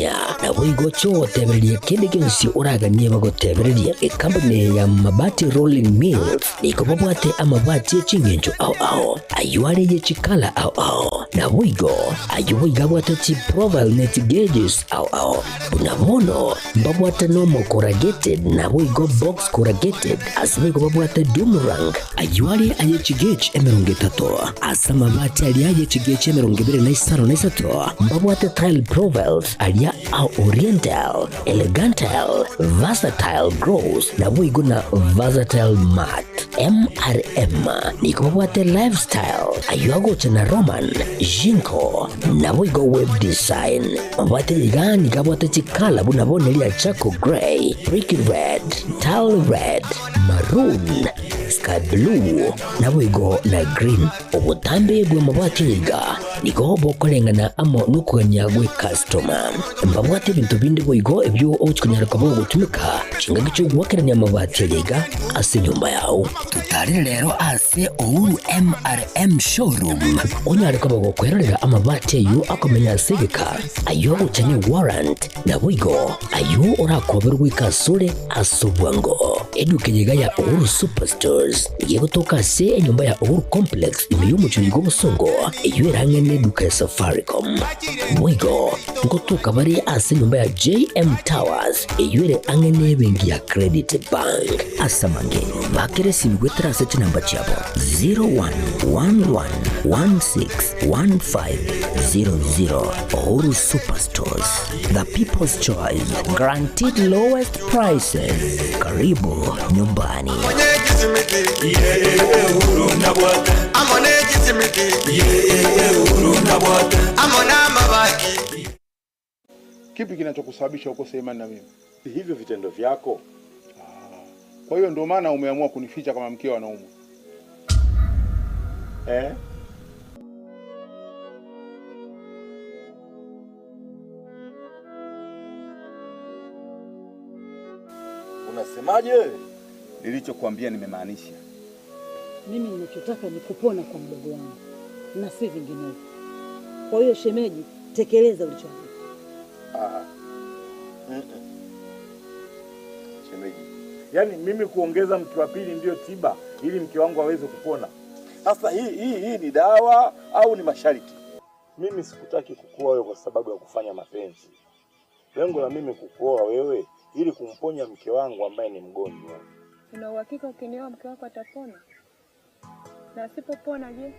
Engineer. Naboigo chigogotebereria kende gionsi oraganie bagotebererie. Ekampuni eye ya Mabati Rolling Mills nigo babwate amabati e ching'encho ao ao, ayio are ye chikala ao ao. Naboigo ayio boigo abwate chiprofile ne chigeges ao ao. Buna bono mbabwate normal corrugated naboigo box corrugated, ase boigo babwate doom rank, ayio are aye chigauge 30, ase amabati aria aye chigauge 23, mbabwate tile profiles aria a oriental, elegantile, versatile gloss naboigo na versatile matte. MRM nigo babwate lifestyle, ayio agocha na Roman, Jinko, naboigo web design. Mabwate iga nigo abwate chikala buna bono eria charcoal grey, brick red, tile red, maroon, sky blue, naboigo na green. Obotambe bw'amabwate iga nigo bokoreng'ana amo nokogania gw'ekastoma. Mbabwate ebinto binde boigo ebio ogochi konyara koba ogotumeka chingaki chi'ogoakerania amabati aya iga ase enyomba yao. Totarere rero ase Uhuru MRM Showroom onyare koba gokwerorera amabati ayio akomenya ase egeka, ayio agocha ne warrant, naboigo ayio orakoberwe goika asore ase obwango. Eduka eye iga ya Uhuru Superstores nigo egotoka ase enyomba ya Uhuru Complex ime y'omochie oiga obosongo, eyio ere ang'e neduka ya Safaricom. Boigo ngotoka bare ase enyomba ya JM Towers eyio ere ang'e nebenki ya Credit Bank. Ase amange, bakera esimi goetera ase chinamba chiabo 0111161500. Uhuru Superstores, the people's choice, guaranteed lowest prices. Karibu nyumbani. Kipi kinachokusababisha ukose imani na mimi? Hivyo vitendo vyako. Kwa hiyo ndio maana umeamua kunificha kama mkeo anaumwa. Eh? Unasemaje? Nilichokuambia nimemaanisha. Mimi ninachotaka ni kupona kwa mdogo wangu na si vinginevyo. Kwa hiyo shemeji, tekeleza ulichoambiwa. Ah. Mm-mm. Shemeji, yaani mimi kuongeza mke wa pili ndiyo tiba ili mke wangu aweze kupona? Sasa hii hii hii ni dawa au ni masharti? Mimi sikutaki kukuoa wewe kwa sababu ya kufanya mapenzi. Lengo la mimi kukuoa wewe ili kumponya mke wangu ambaye ni mgonjwa. Una uhakika ukinioa mke wako atapona? Na asipopona je?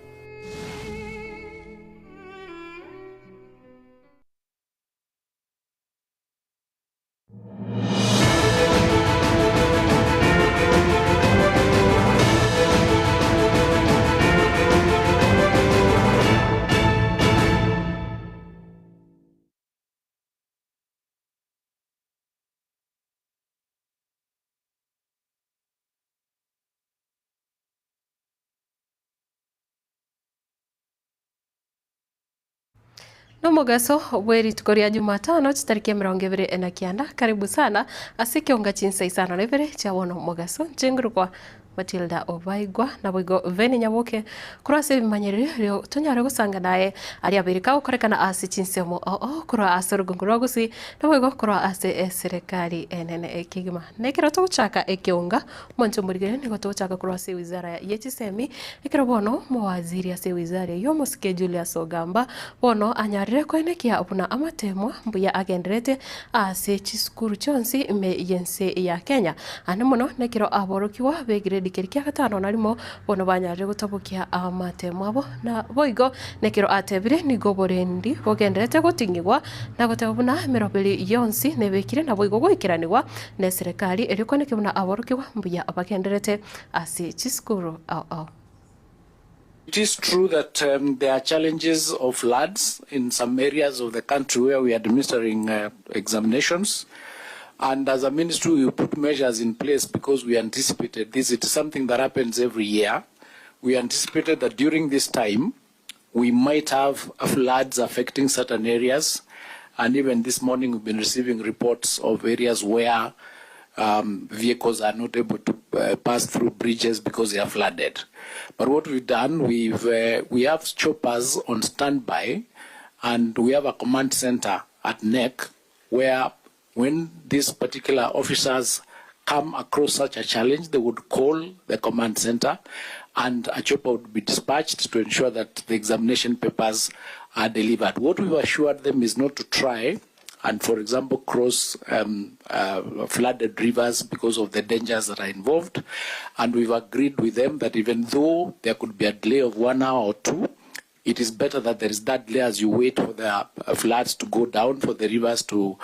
Nomogaso bwe rituko ria Jumatano chitariki 29 karibu sana ase ekionga chinsa isano na ibere chia bono omogaso nchingurukwa Matilda Obaigwa naboigo Veni Nyaboke korwa ase ebimanyererio erio tonyare gosanga naye aria abeire kagokorekana ase chinsemo oo korwa ase orogongo rwa Gusii naboigo korwa ase eserekari enene ekegima. Na ekero togochaka ekeonga omonto omorigere nigo togochaka korwa ase ewizara ye chisemi ekero bono omowaziri ase ewizara eyio omosike Julius Ogamba bono anyarire koenekia buna amatemwa mbuya agenderete ase chisukuru chionsi ime y'ense ya Kenya. Ande mono nekero aborokigwa b'egredi keria kia gatano na rimo bono banyarire gotabokia amatemo abo, na boigo nekero atebire nigo oborendi bogenderete goting'igwa na goteba buna emeroberi yonsi nebekire naboigo goikeranigwa neserekari erio koenekia buna aborokigwa mbuya bagenderete ase chisukuru ao ao. It is true that um, there are challenges of floods in some areas of the country where we are administering uh, examinations. And as a ministry, we put measures in place because we anticipated this. It is something that happens every year. We anticipated that during this time, we might have floods affecting certain areas. And even this morning, we've been receiving reports of areas where um, vehicles are not able to uh, pass through bridges because they are flooded. But what we've done, we've uh, we have choppers on standby, and we have a command center at NEC. where when these particular officers come across such a challenge, they would call the command center and a chopper would be dispatched to ensure that the examination papers are delivered. What we've assured them is not to try and, for example, cross flooded rivers because of the dangers that are involved. And we've agreed with them that even though there could be a delay of 1 hour or 2, it is better that there is that delay as you wait for the floods to go down, for the rivers to,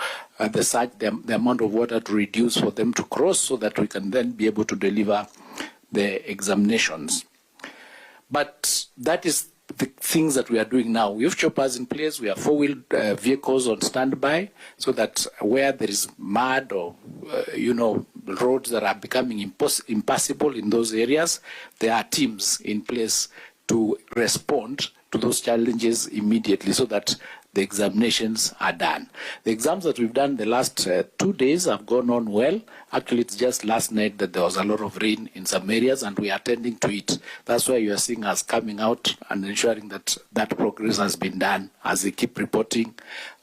the surge, the amount of water to reduce for them to cross, so that we can then be able to deliver the examinations. But that is the things that we are doing now. We have choppers in place, we have four-wheel vehicles on standby, so that where there is mud or roads that are becoming impassable in those areas, there are teams in place to respond to those challenges immediately so that the examinations are done. The exams that we've done the last 2 days have gone on well. Actually, it's just last night that there was a lot of rain in some areas, and we are attending to it. That's why you are seeing us coming out and ensuring that that progress has been done as they keep reporting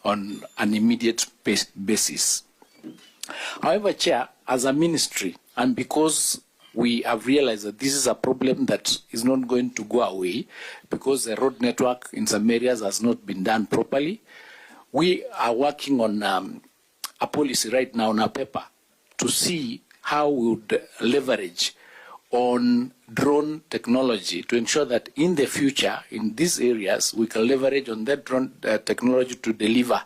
on an immediate basis. However, Chair, as a ministry, and because we have realized that this is a problem that is not going to go away because the road network in some areas has not been done properly, we are working on a policy right now on a paper to see how we would leverage on drone technology to ensure that in the future, in these areas, we can leverage on that drone technology to deliver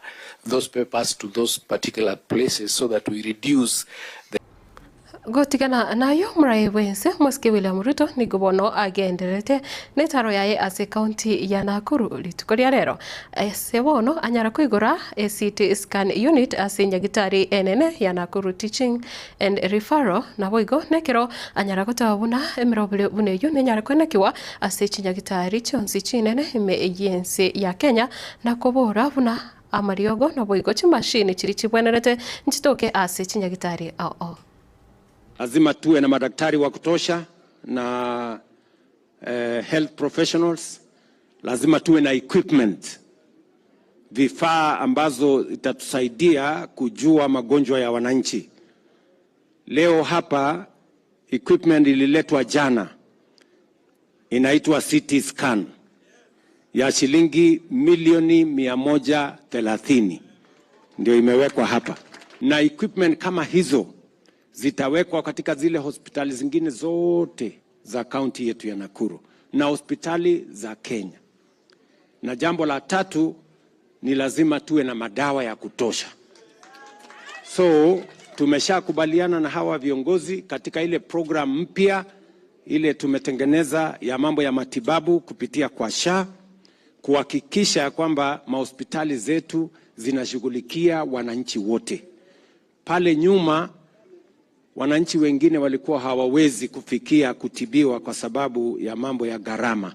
those papers to those particular places so that we reduce the Gotigana nayo murai wense Mosike William Ruto nigo bono agenderete netaro yaye ase county ya Nakuru rituko ria rero. Ase bono anyara koigora a CT scan unit ase nyagitari enene ya Nakuru Teaching and Referral naboigo nekero anyara gotoa buna emerobere buna eyo nenyara kwenekiwa ase chinyagitari chionsi chinene ime yense ya Kenya na kobora buna amariogo naboigo chimashini chiri chibwenerete nchitoke ase chinyagitari ao ao. Lazima tuwe na madaktari wa kutosha na health professionals. Lazima tuwe na equipment, vifaa ambazo itatusaidia kujua magonjwa ya wananchi. Leo hapa equipment ililetwa jana, inaitwa CT scan ya shilingi milioni mia moja thelathini ndio imewekwa hapa, na equipment kama hizo zitawekwa katika zile hospitali zingine zote za kaunti yetu ya Nakuru na hospitali za Kenya. Na jambo la tatu ni lazima tuwe na madawa ya kutosha. So tumeshakubaliana na hawa viongozi katika ile program mpya ile tumetengeneza ya mambo ya matibabu kupitia kwa SHA, kuhakikisha kwamba mahospitali zetu zinashughulikia wananchi wote. Pale nyuma wananchi wengine walikuwa hawawezi kufikia kutibiwa kwa sababu ya mambo ya gharama.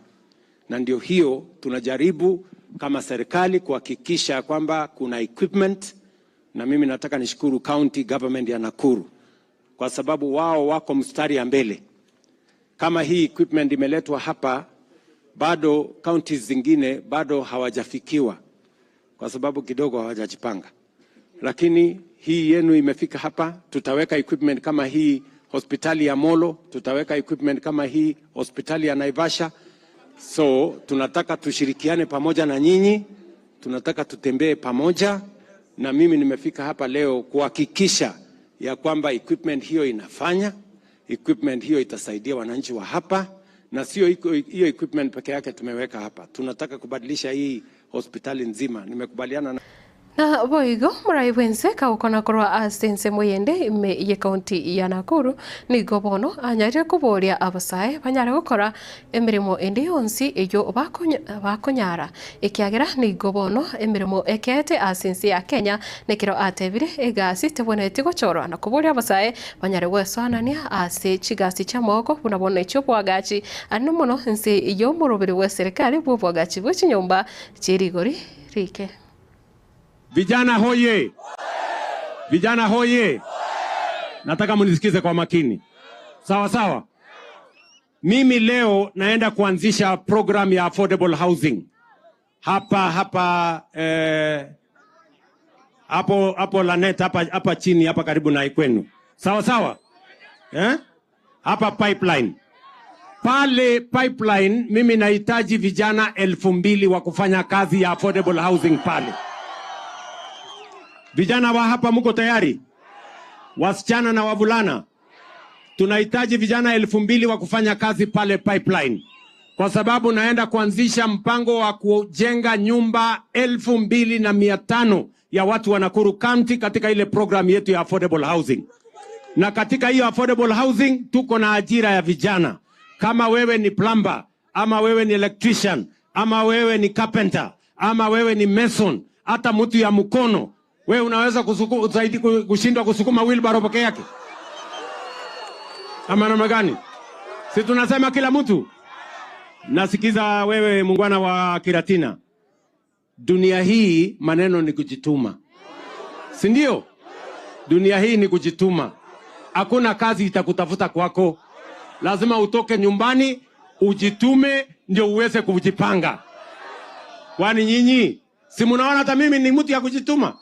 Na ndio hiyo tunajaribu kama serikali kuhakikisha kwamba kuna equipment, na mimi nataka nishukuru county government ya Nakuru kwa sababu wao wako mstari ya mbele. Kama hii equipment imeletwa hapa, bado counties zingine bado hawajafikiwa kwa sababu kidogo hawajajipanga. Lakini hii yenu imefika hapa, tutaweka equipment kama hii hospitali ya Molo, tutaweka equipment kama hii hospitali ya Naivasha. So tunataka tushirikiane pamoja na nyinyi, tunataka tutembee pamoja, na mimi nimefika hapa leo kuhakikisha ya kwamba equipment hiyo inafanya, equipment hiyo itasaidia wananchi wa hapa, na sio hiyo equipment peke yake tumeweka hapa. Tunataka kubadilisha hii hospitali nzima. Nimekubaliana na Na boigo murai bwense kaukona korwa ase ensemo yende ime ye county ya Nakuru nigo bono anyarire koboria abasae banyare gokora emirimo ende yonsi eyo bakonyara ekiagera nigo bono emirimo ekete ase ense ya Kenya nekero atebire egasi tebwenereti gochorwa na koboria abasae banyare gwesoanania ase chigasi chia moko buna bono echio obwagachi ano mono ense yo omoroberi bwa serikali bwa obwagachi bwa chinyomba chierigori rike. Vijana hoye! Vijana hoye! Nataka mnisikize kwa makini. Sawa sawa. Mimi leo naenda kuanzisha program ya affordable housing hapa hapa Hapo hapo Lanet hapa hapa chini hapa karibu na kwenu. Sawa sawa? Eh? Hapa pipeline. Pale pipeline mimi nahitaji vijana 2,000 wa kufanya kazi ya affordable housing pale. Vijana wa hapa mko tayari? Wasichana na wavulana? Tunahitaji vijana 2,000 wa kufanya kazi pale pipeline, kwa sababu naenda kuanzisha mpango wa kujenga nyumba 2,500 ya watu wa Nakuru County katika ile program yetu ya affordable housing. Na katika hiyo affordable housing tuko na ajira ya vijana. Kama wewe ni plumber, ama wewe ni electrician, ama wewe ni carpenter, ama wewe ni mason, hata mtu ya mkono, wewe unaweza kushindwa kusukuma wheelbarrow peke yake? Ama namna gani? Si tunasema kila mtu? Nasikiza wewe muungwana wa Kiratina. Dunia hii maneno ni kujituma. Si ndio? Dunia hii ni kujituma. Hakuna kazi itakutafuta kwako. Lazima utoke nyumbani, ujitume ndio uweze kujipanga. Kwani nyinyi si mnaona hata mimi ni mtu ya kujituma?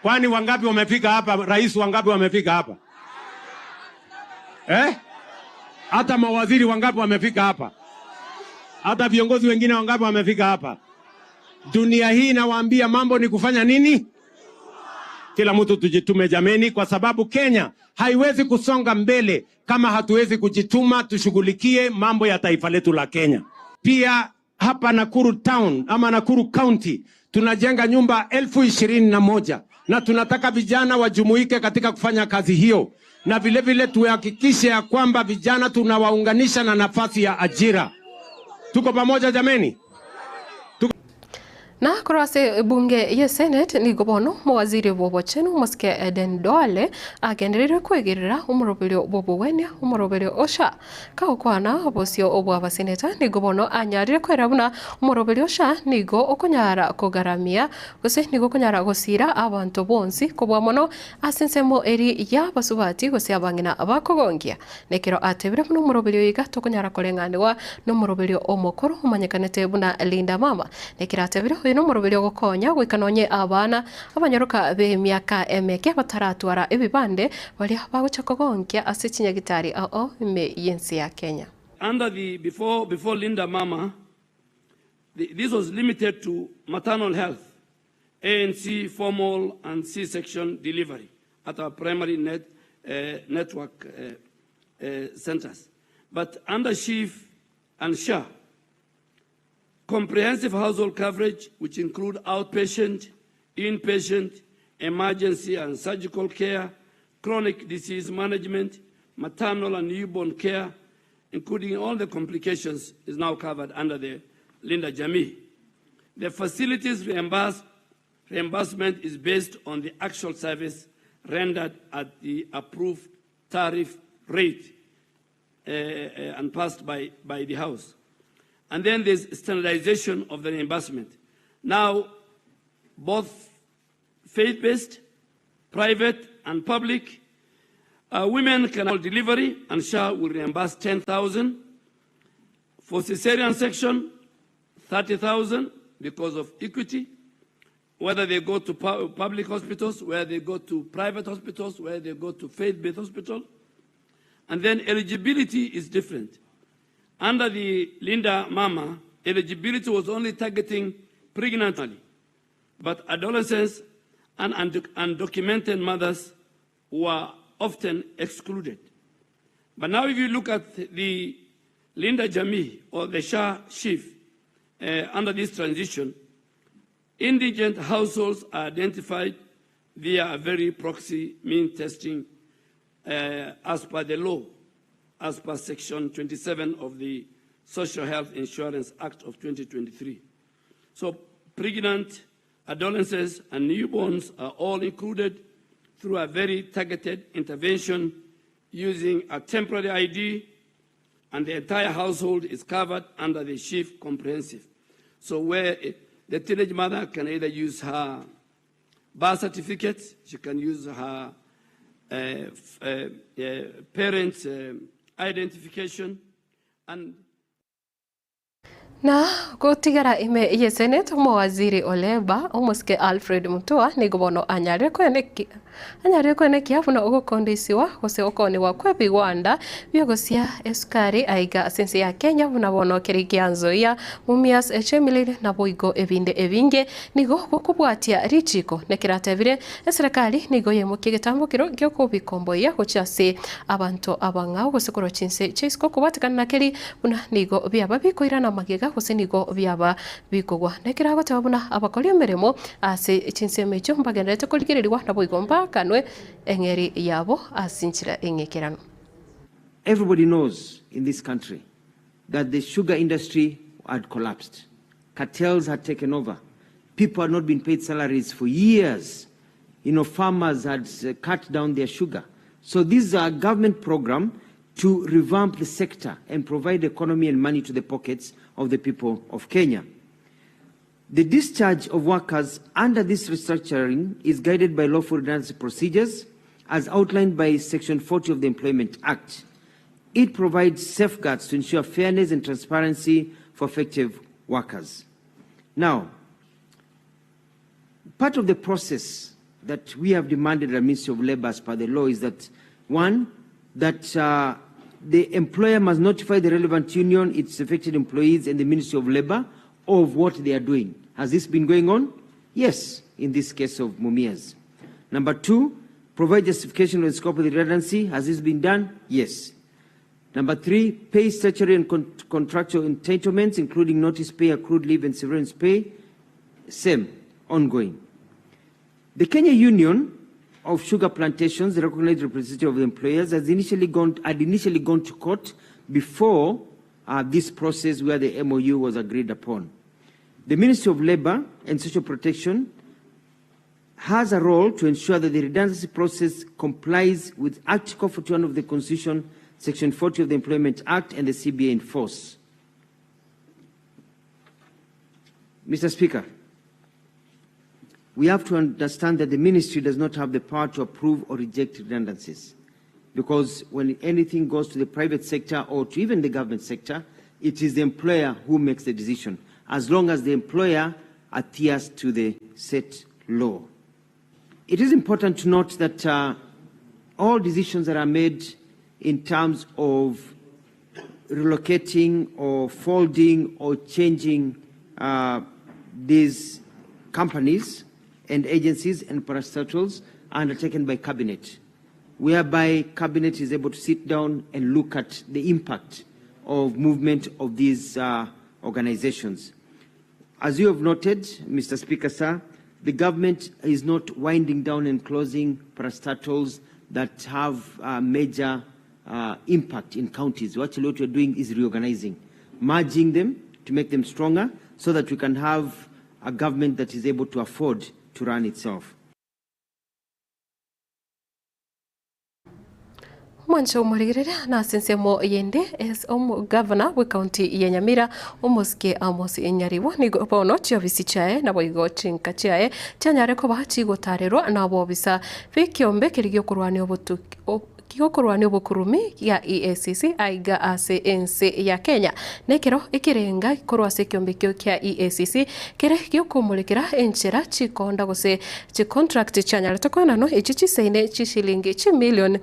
Kwani wangapi wamefika hapa? Rais wangapi wamefika hapa? Hata mawaziri wangapi wamefika hapa? Hata viongozi wengine wangapi wamefika hapa? Dunia hii nawaambia mambo ni kufanya nini? Kila mtu tujitume jameni, kwa sababu Kenya haiwezi kusonga mbele kama hatuwezi kujituma tushughulikie mambo ya taifa letu la Kenya. Pia hapa Nakuru Town ama Nakuru County tunajenga nyumba 21,000 na tunataka vijana wajumuike katika kufanya kazi hiyo, na vile vile tuhakikishe ya kwamba vijana tunawaunganisha na nafasi ya ajira. Tuko pamoja jameni? Na korwa ase bunge ye Senate nigo bono mowaziri bwa obochenu Mosike Eden Duale agendereire kwegerera omoroberio bwa obogwenia omoroberio osha kagokwana obosio obwa abaseneta nigo bono anyarire kwera buna omoroberio osha nigo okonyara kogaramia gose nigo okonyara gosira abanto bonsi kobua mono ase ensemo eri ya abasubati gose abang'ina bakogongia nekero atebire buna omoroberio iga tokonyara koreng'aniwa na omoroberio omokoro omanyekanete buna Linda Mama nekero atebire oyo nomoroberio ogokonya goika nonye abana abanyoroka b'emiaka emeke bataratwara ebibande baria bagocha kogonkia ase chinyagitari ao ime y'ensi ya Kenya. Under the before Linda Mama, this was limited to maternal health, ANC, formal and C-section delivery at our primary network centers. But under SHIF and SHA, comprehensive household coverage, which include outpatient, inpatient, emergency and surgical care, chronic disease management, maternal and newborn care, including all the complications, is now covered under the Linda Jamii. The facilities reimbursement is based on the actual service rendered at the approved tariff rate and passed by the House. And then there's standardization of the reimbursement. Now, both faith-based, private, and public, women can have delivery, and SHA will reimburse 10,000. For cesarean section, 30,000 because of equity. Whether they go to public hospitals, whether they go to private hospitals, whether they go to faith-based hospital. And then eligibility is different. Under the Linda Mama, eligibility was only targeting pregnant, but adolescents and undocumented mothers were often excluded. But now if you look at the Linda Jamii or the SHA SHIF, under this transition, indigent households are identified via a very proxy mean testing as per the law, as per Section 27 of the Social Health Insurance Act of 2023. So pregnant, adolescents, and newborns are all included through a very targeted intervention using a temporary ID, and the entire household is covered under the SHIF Comprehensive. So where the teenage mother can either use her birth certificate, she can use her parents' identification, and Na gotigara ime ye Senate, omowaziri o Labour, omosike Alfred Mutua nigo bono anyarire koenekia anyarire koenekia buna ogokondisiwa gose okoonigwa kw'ebigwanda bi'ogosia esukari aiga ase ense ya Kenya buna bono keri gia Nzoia, Mumias, Chemelil naboigo ebinde ebinge nigo gokobwatia richiko nekeratebire eserekari nigo yaimokia egetambokero giokobikomboyia gochia ase abanto abang'ao gose korwa chinse chia isiko kobwatekana na keri Buna nigo biaba bikoirana magega, gose nigo biaba bikogwa. Nekero agoteba buna abakori emeremo ase chinsemo echio mbagendererete korigererigwa, naboigo mbaakanwe eng'eri yabo ase enchera eng'ekeranu. Everybody knows in this country that the sugar industry had collapsed. Cartels had taken over. People had not been paid salaries for years. You know, farmers had cut down their sugar. So this is a government program to revamp the sector and provide economy and money to the pockets of the people of Kenya. The discharge of workers under this restructuring is guided by lawful redundancy procedures as outlined by Section 40 of the Employment Act. It provides safeguards to ensure fairness and transparency for affected workers. Now, part of the process that we have demanded at the Ministry of Labour as per the law is that, one, that the employer must notify the relevant union, its affected employees, and the Ministry of Labour of what they are doing. Has this been going on? Yes, in this case of Mumias. Number two, provide justification of the scope of the redundancy. Has this been done? Yes. Number three, pay statutory and contractual entitlements, including notice pay, accrued leave, and severance pay. Same, ongoing. The Kenya Union of Sugar Plantations, the recognized representative of the employers, has initially gone, had initially gone to court before this process where the MOU was agreed upon. The Ministry of Labour and Social Protection has a role to ensure that the redundancy process complies with Article 41 of the Constitution, Section 40 of the Employment Act, and the CBA in force. Mr. Speaker, we have to understand that the ministry does not have the power to approve or reject redundancies, because when anything goes to the private sector or to even the government sector, it is the employer who makes the decision, as long as the employer adheres to the set law. It is important to note that all decisions that are made in terms of relocating or folding or changing these companies and agencies and parastatals are undertaken by Cabinet, whereby Cabinet is able to sit down and look at the impact of movement of these organizations. As you have noted, Mr. Speaker, sir, the government is not winding down and closing parastatals that have major impact in counties. Actually, what we're doing is reorganizing, merging them to make them stronger so that we can have a government that is able to afford to run itself. Omwancho omorigereria nase ensemo yende es omogavana bw'ekaunti ya Nyamira omosike Amos Nyaribo nigo bono chiofisi chiaye naboigo chinka chiaye chianyare koba chigotarerwa na obobisa bw'ekiombe keria giokorwania obotuki gigokorwania obokurumi gia EACC aiga ase ense ya Kenya. Nekero ekerenga korwa ase ekiombe ekio kia EACC kere giokomorekera enchera chikonda gose chicontract chianyarete koenanwa echio chisaine chishilingi chimilion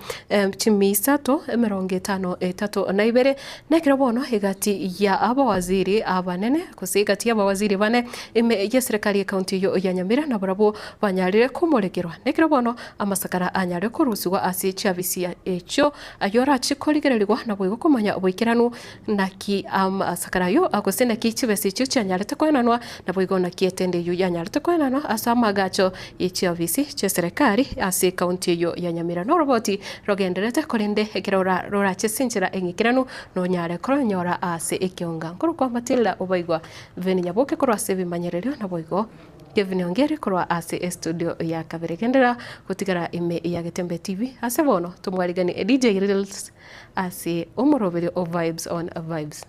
chimisato emerongo etano etato na ibere. Nekero bono egati ya abawaziri abanene gose egati ya abawaziri bane ime ya serikali ya county eyo ya Nyamira nabarabwo banyarire komorekerwa. Nekero bono amasakara anyare korusigwa ase chiabisi ya echio ayo arachikorigererigwa naboigo komanya oboikeranu naki amasakara ayo gose naki chibesa echio chianyarete koenanwa naboigo naki etende eyo yanyarete koenanwa ase amagacho ye chiofisi chia serikali ase county eyo ya Nyamira. Noroboti rogenderete korende ekero rorache ase enchera eng'ikeranu nonyare koronyora ase ekionga. Nkorokwa Matilda Obaigwa Veni Nyaboke korwa ase ebimanyererio naboigo Kevin Ongeri korwa ase estudio ya kabere. Gendera gotigara ime ya Getembe TV ase bono tomwarigani DJ Reels ase omoroberi o Vibes on Vibes.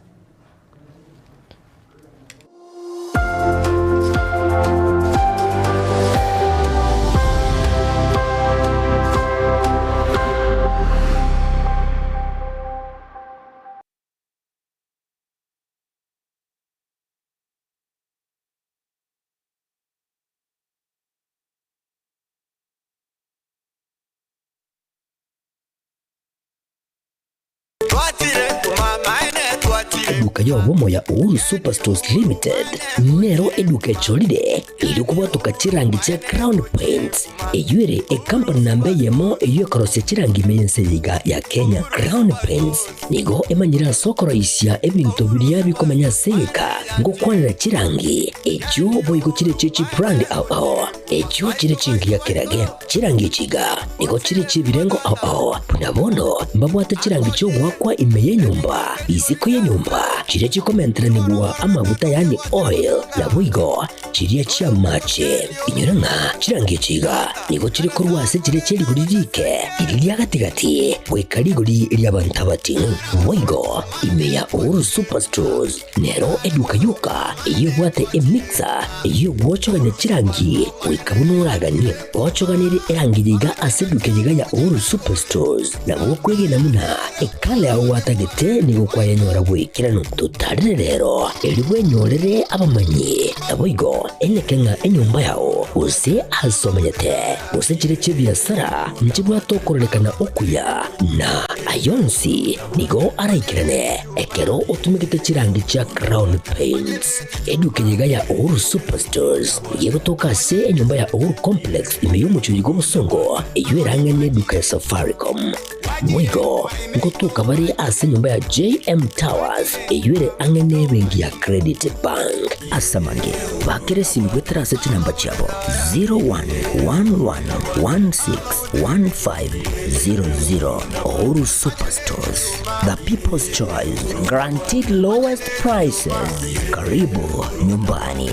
Eduka y'obomo ya Uhuru Superstores Limited nero eduka echorire erio kobwatoka chirangi chia Crown Paints eyio ere ekampani namba eyemo eyio ekorosia chirangi ime y'ense eye iga ya Kenya. Crown Paints nigo emanyire ase okoroisia ebinto biria bikomenya ase egeka ngokwanera chirangi echio boigo chire chie chibrand ao ao echio chire chingiya kerage. Chirangi echi iga nigo chire chi'ebirengo ao ao, buna bono mbabwate chirangi chi'ogoakwa ime y'enyomba, isiko y'enyomba, chiria chikomenteranigwa amaguta yaani oil, naboigo chiria chi'amache. Inyora ng'a chirangi echi iga nigo chire korwa ase chiria chie rigori riike, riria ria gati-gati, goika rigori ri'abanto abating'u. Boigo ime ya Uhuru Superstores Nero eduka yoka eyio ebwate emixer eyio egwochogania chirangi goika buna oraganie. Gochoganerie erangi yiga ase eduka yiga ya Uhuru Superstores nabo okwegena buna ekala yao gwatagete nigo kwayenyora bw'ekeranu. Totarere rero erio bwenyorere abamanyi naboigo eneke ng'a enyomba yao gose ase omenyete gose chire chi'ebiasara nchibwate okororekana okuya na ayonsi nigo araikerane Ekero otumegete chirangi chia Crown Paints, eduka eye iga ya Uhuru Superstores nigo egotoka ase enyomba ya Uhuru Complex ime y'omochie oyo bw'obosongo eyio erang'e neduka ya Safaricom. Boigo ngotoka bare ase enyomba ya JM Towers eyio ere ang'e nebenki ya Credit Bank. Ase amange, bakera esimi goetera ase chinamba chiabo 0111161500. Uhuru Superstores. The People's Choice, guaranteed lowest prices. Karibu nyumbani.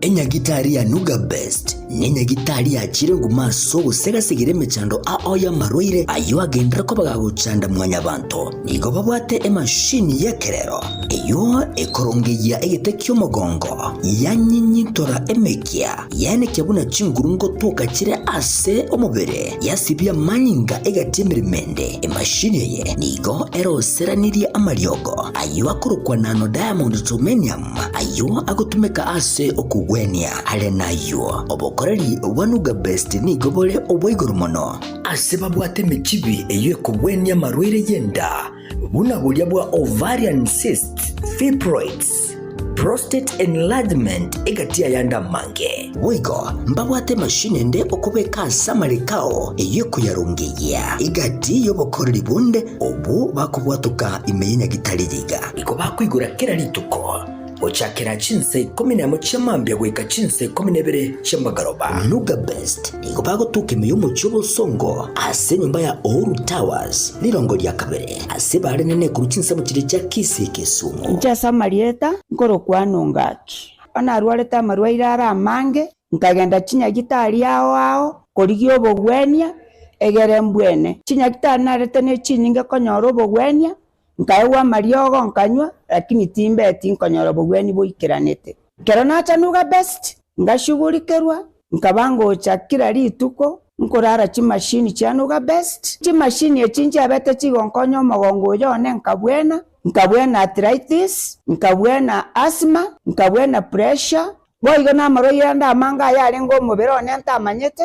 Enyagitari ya Nuga Best nenyagitari yachire nguma ase ogosegasegera emechando ao y'amarwaire ayio agenderere koba gagochanda mwanyabanto. Nigo babwate emashini y'ekerero eyio ekorongeyia egete ki'omogongo, yanyinyintora emekia, yaenekia buna chinguru ngotoka chire ase omobere, yasibia amanyinga egati emeremo ende. Emashini eye nigo eroseranirie amariogo ayio akorokwa nano diamond germanium, Ayio agotumeka ase okogwenia are nayio. Obokoreri bwa Nuga Best nigo bore obwa igoro mono. Ase babwate emechibi eyio ekogwenia amarwaire y'enda, buna boria bwa ovarian cysts, fibroids, prostate enlargement egati ayande amange. Boigo mbabwate emashini ende okobeka ase amareko ao eyio ekoyarongeyia egati y'obokoreri bonde obwo bakobwatoka ime y'enyagitari yiga. Igo bakoigora kera rituko, gochakera chinsa ikomi nemo chia mambia goika chinsa ikomi na ibere chia magoroba. Nuga Best nigo bagotoka ime y'omochie obosongo ase enyomba ya Uhuru Towers, rirongo ria kabere, ase bare nene korwa chinsemo chiria chia Kisii Kisumu. Inche ase amarieta nkorokwa Nongaki. Onye narwarete amarwaire are amange, nkagenda chinyagitari ao ao korigia obogwenia, egere mbwene. Chinyagitari narete ne chinyinge konyora obogwenia, nkaegwa amariogo nkanywa, lakini timbeti nkonyora obogwenia boikeranete. Ekero nacha Nuga Best, ngashugurikerwa, nkaba ngocha kera rituko, nkorara chimashini chia Nuga Best. Chimashini echi nchiabete chigonkonya omogongo oyo one nkabwena, nkabwena arthritis, nkabwena asthma, nkabwena pressure, boigo namarwaire ande amange ayarenge omobere one ntamanyete,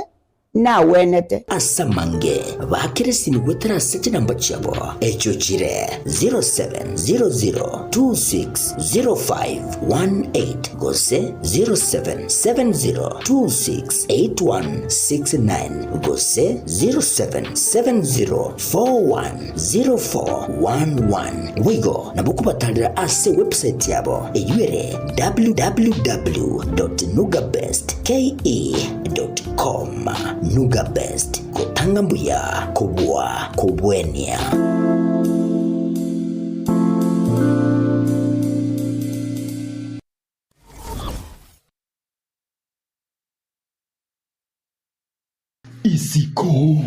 nagwenete. Ase amange bakire esimi goetera ase chinamba chiabo, echio chire 0700260518 gose 0770268169 gose 0770410411. Boigo nabo kobatarera ase ewebsite yabo eyio ere www.nugabestke.com. Nuga Best, gotanga mbuya kobua kobwenia. Isiko.